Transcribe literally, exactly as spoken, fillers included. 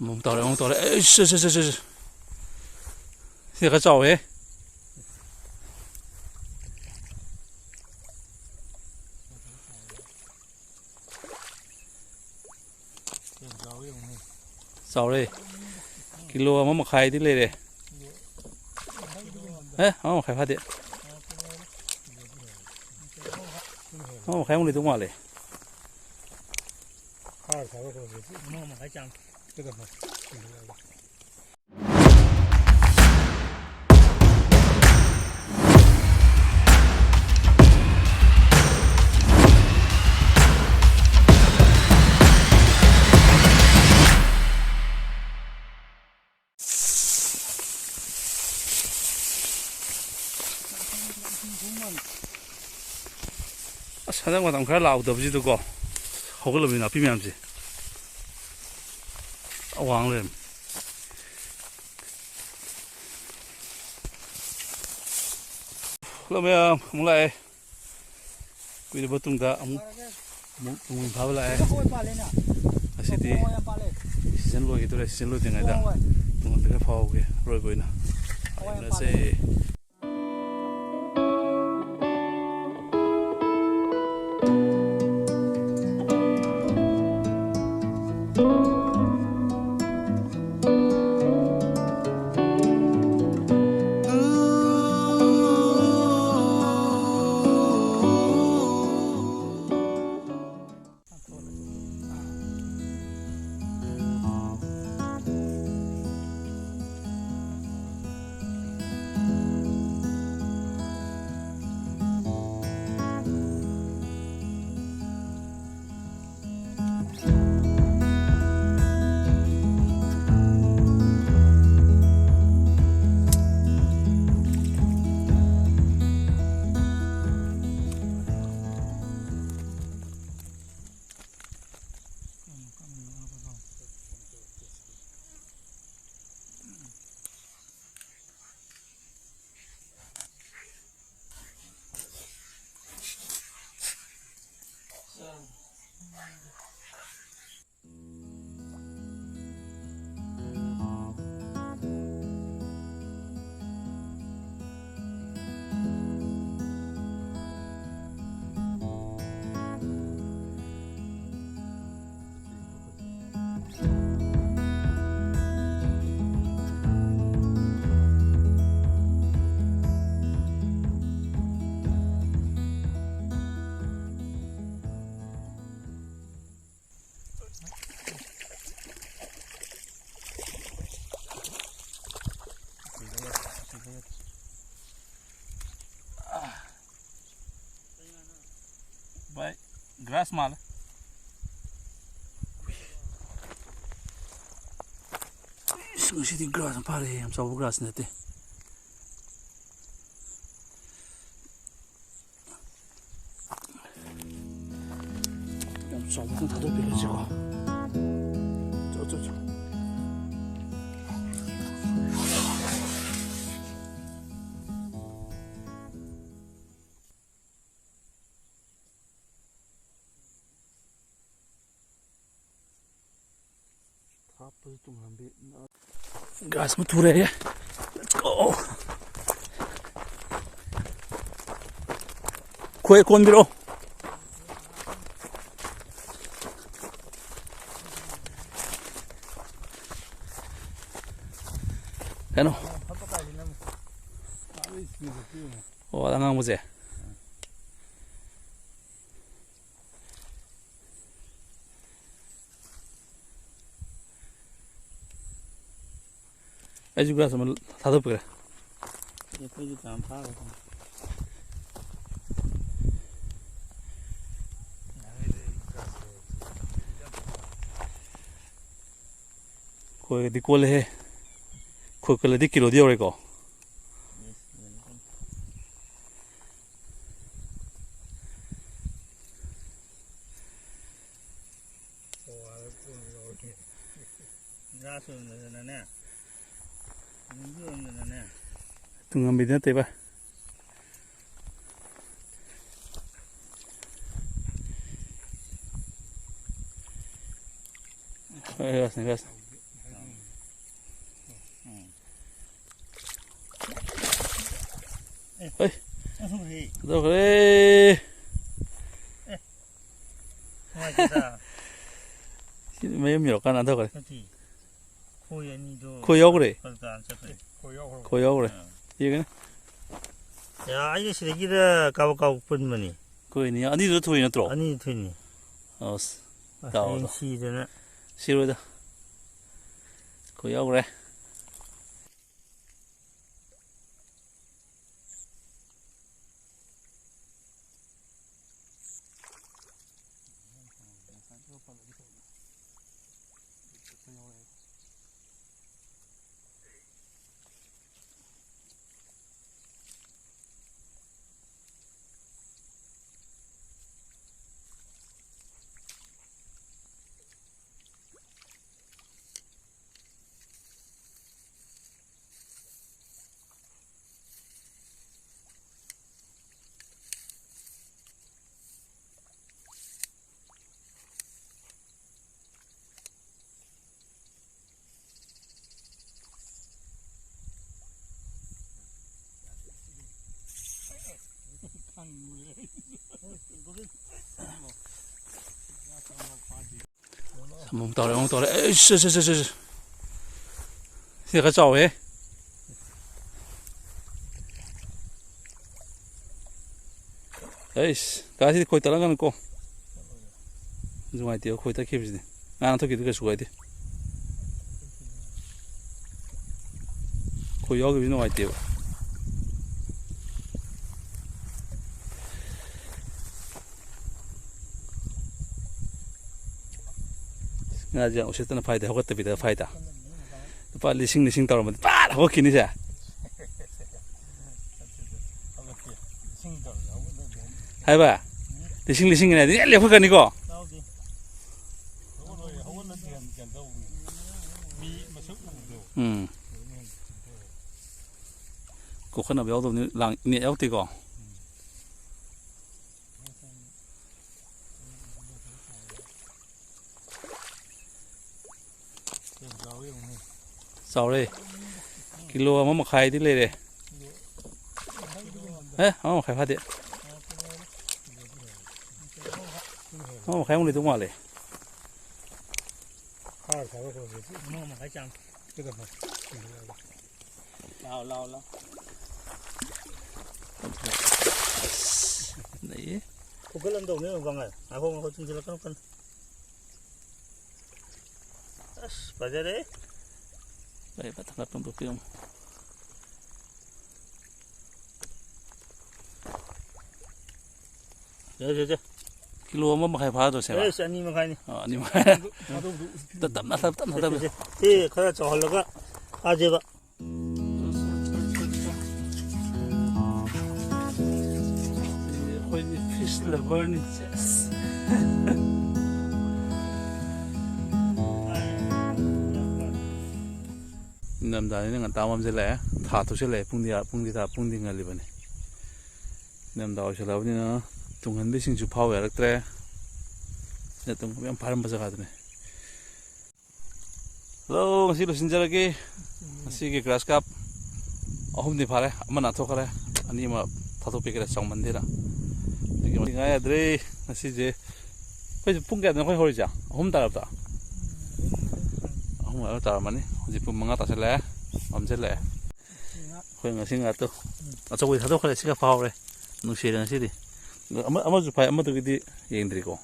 ꯑꯃꯨꯛ ꯇꯧꯔꯦ, ꯑꯃꯨꯛ ꯇꯧꯔꯦ꯫ ꯑꯩꯁ, ꯑꯩꯁ, ꯑꯩꯁ, ꯑꯩꯁ, ꯑꯩꯁ꯫ ꯁꯤꯗꯤ ꯈꯔ ꯆꯥꯎꯋꯦꯍꯦ꯫ ꯆꯥꯎꯔꯦ꯫ ꯀꯤꯂꯣ ꯑꯃ ꯃꯈꯥꯏꯗꯤ ꯂꯩꯔꯦ꯫ ꯑꯦ, ꯑꯃ ꯃꯈꯥꯏ ꯐꯥꯗꯦ꯫ ꯑꯃ ꯃꯈꯥꯏꯃꯨꯛ ꯂꯩꯗꯧ ꯃꯥꯜꯂꯦ꯫ ꯑꯃ ꯃꯈꯥꯏ ꯆꯥꯡ꯫ ꯑꯁ, ꯍꯟꯗꯛ ꯃꯇꯝ ꯈꯔ ꯂꯥꯛꯍꯧꯗꯕꯁꯤꯗꯀꯣ, ꯍꯧꯒꯠꯂꯝꯃꯤ ꯅꯥꯄꯤ ꯃꯌꯥꯝꯁꯦ꯫ ꯑꯋꯥꯡ ꯂꯩꯔꯝꯃꯤ꯫ ꯍꯜꯂꯣ ꯃꯌꯥꯝ, ꯑꯃꯨꯛ ꯂꯥꯛꯑꯦ꯫ ꯀꯨꯏꯔꯕ ꯇꯨꯡꯗ ꯑꯃꯨꯛ, ꯑꯃꯨꯛ ꯇꯨꯡꯍꯟ ꯐꯥꯕ ꯂꯥꯛꯑꯦ꯫ ꯍꯋꯥꯏ ꯄꯥꯜꯂꯦꯅ꯫ ꯉꯁꯤꯗꯤ ꯍꯋꯥꯏ ꯌꯥꯝ ꯄꯥꯜꯂꯦ꯫ ꯁꯤꯖꯟ ꯂꯣꯏꯈꯤꯗꯣꯔꯦ꯫ ꯁꯤꯖꯟ ꯂꯣꯏꯗ꯭ꯔꯤꯉꯩꯗ ꯍꯋꯥꯏ꯫ ꯇꯨꯡꯍꯟ ꯈꯔ ꯐꯥꯍꯧꯒꯦ ꯑꯔꯣꯏꯕ ꯑꯣꯏꯅ꯫ ꯍꯋꯥꯏ ꯌꯥꯝ ꯌꯦꯡꯅꯁꯦ꯫ ꯄꯥꯜꯂꯦ꯫ ꯒ꯭ꯔꯥꯁ ꯃꯥꯜꯂꯦ꯫ ꯏꯁ, ꯉꯁꯤꯗꯤ ꯒ꯭ꯔꯥꯁ ꯑꯃ ꯐꯥꯔꯦꯍꯦ, ꯌꯥꯝ ꯆꯥꯎꯕ ꯒ꯭ꯔꯥꯁ ꯅꯠꯇꯦ꯫ ꯌꯥꯝ ꯆꯥꯎꯕ ꯑꯃ ꯊꯥꯗꯣꯛꯄꯤꯔꯁꯤꯀꯣ꯫ ꯆꯣ, ꯆꯣ, ꯆꯣ꯫ ꯍꯥꯞꯄꯁꯨ ꯇꯨꯡꯍꯟꯕꯤ꯫ ꯒ꯭ꯔꯥꯁ ꯑꯃ ꯊꯨꯔꯦ꯫ Let's go꯫ ꯈꯣꯏ ꯀꯣꯟꯕꯤꯔꯛꯑꯣ꯫ ꯀꯩꯅꯣ꯫ ꯑꯣ, ꯑꯉꯥꯡꯕꯁꯦ꯫ ꯑꯩꯁꯨ ꯒ꯭ꯔꯥꯁ ꯑꯃ ꯊꯥꯗꯣꯛꯄꯤꯔꯦ꯫ ꯑꯩꯈꯣꯏꯁꯨ ꯀꯌꯥꯝ ꯐꯥꯈ꯭ꯔꯦ꯫ ꯈꯣꯏꯒꯗꯤ ꯀꯣꯜꯂꯦꯍꯦ꯫ ꯈꯣꯏ ꯀꯣꯜꯂꯗꯤ ꯀꯤꯂꯣꯗꯤ ꯌꯧꯔꯦꯀꯣ꯫ ꯉꯥ ꯆꯣꯡꯗꯗꯅꯅꯦ, ꯅꯨꯡꯁꯨ ꯆꯣꯡꯗꯅꯅꯦ꯫ ꯇꯨꯡꯍꯟꯕꯤꯗꯤ ꯅꯠꯇꯦꯕ꯫ ꯍꯣꯏ, ꯍꯣꯏ, ꯍꯣꯏ꯫ ꯎꯝ꯫ ꯍꯩ, ꯍꯩ꯫ ꯍꯟꯗꯣꯛꯈ꯭ꯔꯦ꯫ ꯅꯨꯡꯉꯥꯏꯇꯦꯗ꯫ ꯁꯤ ꯃꯌꯨꯝ ꯌꯧꯔꯀꯥꯟꯗ ꯍꯟꯗꯣꯛꯈ꯭ꯔꯦ꯫ ꯅꯠꯇꯦ꯫ ꯈꯣꯏ ꯑꯅꯤꯗꯣ ꯈꯣꯏ ꯌꯥꯎꯈ꯭ꯔꯦ꯫ ꯍꯣꯁꯄꯤꯇꯥꯜ ꯆꯠꯈ꯭ꯔꯦ꯫ ꯈꯣꯏ ꯌꯥꯎꯈ꯭ꯔꯦ꯫ ꯈꯣꯏ ꯌꯥꯎꯈ꯭ꯔꯦ꯫ ꯑꯥ꯫ ꯌꯦꯡꯒꯅꯤ꯫ ꯌꯥ, ꯑꯩꯁꯦ ꯁꯤꯗꯒꯤꯗ ꯀꯥꯕꯛ ꯀꯥꯕꯛ ꯄꯨꯟꯕꯅꯤ꯫ ꯈꯣꯏꯅꯤ꯫ ꯑꯅꯤꯗꯨꯗ ꯊꯣꯛꯏ ꯅꯠꯇ꯭ꯔꯣ? ꯑꯅꯤꯗꯨ ꯊꯣꯏꯅꯤ꯫ ꯑꯁ, ꯑꯁ, ꯇꯥꯎ, ꯍꯌꯦꯡ ꯇꯥꯎ꯫ ꯁꯤꯗꯅ꯫ ꯁꯤꯔꯣꯏꯗ꯫ ꯈꯣꯏ ꯌꯥꯎꯈ꯭ꯔꯦ꯫ ꯑꯃꯨꯛ ꯇꯧꯔꯦ, ꯑꯃꯨꯛ ꯇꯧꯔꯦ꯫ ꯑꯩꯁ, ꯑꯩꯁ, ꯑꯩꯁ, ꯑꯩꯁ, ꯑꯩꯁ꯫ ꯁꯤꯗꯤ ꯈꯔ ꯆꯥꯎꯋꯦ꯫ ꯑꯩꯁ, ꯀꯥꯁꯤꯗꯤ ꯈꯣꯏ ꯇꯠꯂꯝꯒꯅꯤꯀꯣ꯫ ꯅꯨꯡꯉꯥꯏꯇꯦꯕ ꯈꯣꯏ ꯇꯠꯈꯤꯕꯁꯤꯗꯤ꯫ ꯉꯥ ꯊꯣꯛꯈꯤꯗꯨ ꯀꯩꯁꯨ ꯀꯥꯏꯗꯦ꯫ ꯈꯣꯏ ꯌꯥꯎꯈꯤꯕꯁꯤ ꯅꯨꯡꯉꯥꯏꯇꯦꯕ꯫ ꯉꯥꯁꯦ ꯌꯥꯝ ꯎꯁꯤꯠꯇꯅ ꯐꯥꯏꯗ, ꯍꯧꯒꯠꯇꯕꯤꯗ ꯐꯥꯏꯗ꯫ ꯂꯨꯄꯥ ꯂꯤꯁꯤꯡ, ꯂꯤꯁꯤꯡ ꯇꯧꯔꯝꯃꯗꯤ ꯄꯥꯠ ꯍꯧꯒꯠꯈꯤꯅꯤꯁꯦ꯫ ꯍꯥꯏꯕ? ꯂꯤꯁꯤꯡ, ꯂꯤꯁꯤꯡ ꯍꯥꯏꯗꯤ ꯂꯦꯞꯈꯠꯀꯅꯤꯀꯣ? ꯎꯝ꯫ ꯀꯣꯛꯈꯠꯅꯕ ꯌꯥꯎꯗꯕꯅꯤ, ꯂꯥꯡ-, ꯅꯦꯠ ꯌꯥꯎꯗꯦꯀꯣ? ꯆꯥꯎꯔꯦ꯫ ꯀꯤꯂꯣ ꯑꯃ ꯃꯈꯥꯏꯗꯤ ꯂꯩꯔꯦ꯫ ꯑꯦ, ꯑꯃ ꯃꯈꯥꯏ ꯐꯥꯗꯦ꯫ ꯑꯃ ꯃꯈꯥꯏꯃꯨꯛ ꯂꯩꯗꯧ ꯃꯥꯜꯂꯦ꯫ ꯑꯃ ꯃꯈꯥꯏ ꯆꯥꯡ꯫ ꯂꯥꯎ, ꯂꯥꯎ, ꯂꯥꯎ꯫ ꯅꯩꯌꯦ꯫ ꯈꯨꯀꯜ ꯑꯃ ꯇꯧꯅꯤ, ꯕꯪꯒꯥꯏ꯫ ꯉꯥꯏꯈꯣ, ꯉꯥꯏꯈꯣ, ꯆꯤꯡꯁꯤꯜꯂꯛꯀꯅꯨ ꯀꯟꯅ꯫ ꯑꯁ, ꯐꯖꯔꯦ꯫ ꯂꯩ, ꯐꯖꯅ ꯊꯥꯡꯒꯠꯄ ꯑꯃ ꯇꯧꯕꯤꯔꯝꯃꯨ꯫ ꯌꯥꯔꯦ, ꯌꯥꯔꯦ, ꯌꯥꯔꯦ꯫ ꯀꯤꯂꯣ ꯑꯃ ꯃꯈꯥꯏ ꯐꯥꯗ꯭ꯔꯣ, ꯁꯦꯕꯥ? ꯑꯦꯁ, ꯑꯅꯤ ꯃꯈꯥꯏꯅꯤ꯫ ꯑꯣ, ꯑꯅꯤ ꯃꯈꯥꯏ꯫ ꯇꯞꯅ, ꯇꯞꯅ, ꯇꯞꯅ, ꯇꯞꯅ꯫ ꯁꯤ, ꯁꯤ, ꯁꯤ ꯈꯔ ꯆꯥꯎꯍꯜꯂꯒ ꯐꯥꯁꯦꯕ꯫ ꯑꯩꯈꯣꯏꯗꯤ fish loverꯅꯤ, ꯁꯦꯁ꯫ ꯏꯪꯊꯝꯊꯥꯅꯤꯅ ꯉꯟꯇꯥ ꯃꯝꯁꯤꯜꯂꯛꯑꯦ, ꯊꯥ ꯊꯣꯛꯆꯤꯜꯂꯛꯑꯦ, ꯄꯨꯡꯗꯤ ꯑꯥ, ꯄꯨꯡꯗꯤ ꯊꯥ, ꯄꯨꯡꯗꯤ ꯉꯜꯂꯤꯕꯅꯤ꯫ ꯏꯪꯊꯝꯊꯥ ꯑꯣꯏꯁꯜꯂꯛꯑꯕꯅꯤꯅ ꯇꯨꯡꯍꯟꯕꯤꯁꯤꯡꯁꯨ ꯐꯥꯎ ꯌꯥꯔꯛꯇ꯭ꯔꯦ꯫ ꯁꯤꯅ ꯇꯨꯡꯍꯟꯕꯤ ꯌꯥꯝ ꯐꯥꯔꯝꯕ ꯖꯒꯥꯗꯨꯅꯤ꯫ ꯍꯜꯂꯣ, ꯉꯁꯤ ꯂꯣꯏꯁꯤꯟꯖꯔꯒꯦ꯫ ꯉꯁꯤꯒꯤ grass carp ꯑꯍꯨꯝꯗꯤ ꯐꯥꯔꯦ, ꯑꯃ ꯅꯥꯟꯊꯣꯛꯈ꯭ꯔꯦ, ꯑꯅꯤ ꯑꯃ ꯊꯥꯗꯣꯛꯄꯤꯈ꯭ꯔꯦ ꯆꯥꯎꯃꯟꯗꯦꯅ꯫ ꯑꯗꯒꯤ ꯉꯥ ꯌꯥꯗ꯭ꯔꯦ ꯉꯁꯤꯁꯦ꯫ ꯑꯩꯈꯣꯏꯁꯦ ꯄꯨꯡ ꯀꯌꯥꯗꯅꯣ ꯑꯩꯈꯣꯏ ꯍꯧꯔꯤꯁꯦ? ꯑꯍꯨꯝ ꯇꯥꯔꯕꯗ? ꯄꯨꯡ ꯕꯥꯔꯣ ꯇꯥꯔꯝꯃꯅꯤ꯫ ꯍꯧꯖꯤꯛ ꯄꯨꯡ ꯃꯉꯥ ꯇꯥꯁꯜꯂꯛꯑꯦ꯫ ꯃꯝꯁꯤꯜꯂꯛꯑꯦ꯫ ꯑꯩꯈꯣꯏ ꯉꯁꯤ ꯉꯥꯇꯣ ꯑꯆꯧꯕꯗꯤ ꯊꯥꯗꯣꯛꯈ꯭ꯔꯦ꯫ ꯁꯤꯒ ꯐꯥꯍꯧꯔꯦ꯫ ꯅꯨꯡꯁꯤꯔꯦ ꯉꯁꯤꯗꯤ꯫ ꯑꯃ-, ꯑꯃꯁꯨ ꯐꯥꯏ꯫ ꯑꯃꯗꯨꯒꯤꯗꯤ ꯌꯦꯡꯗ꯭ꯔꯤꯀꯣ꯫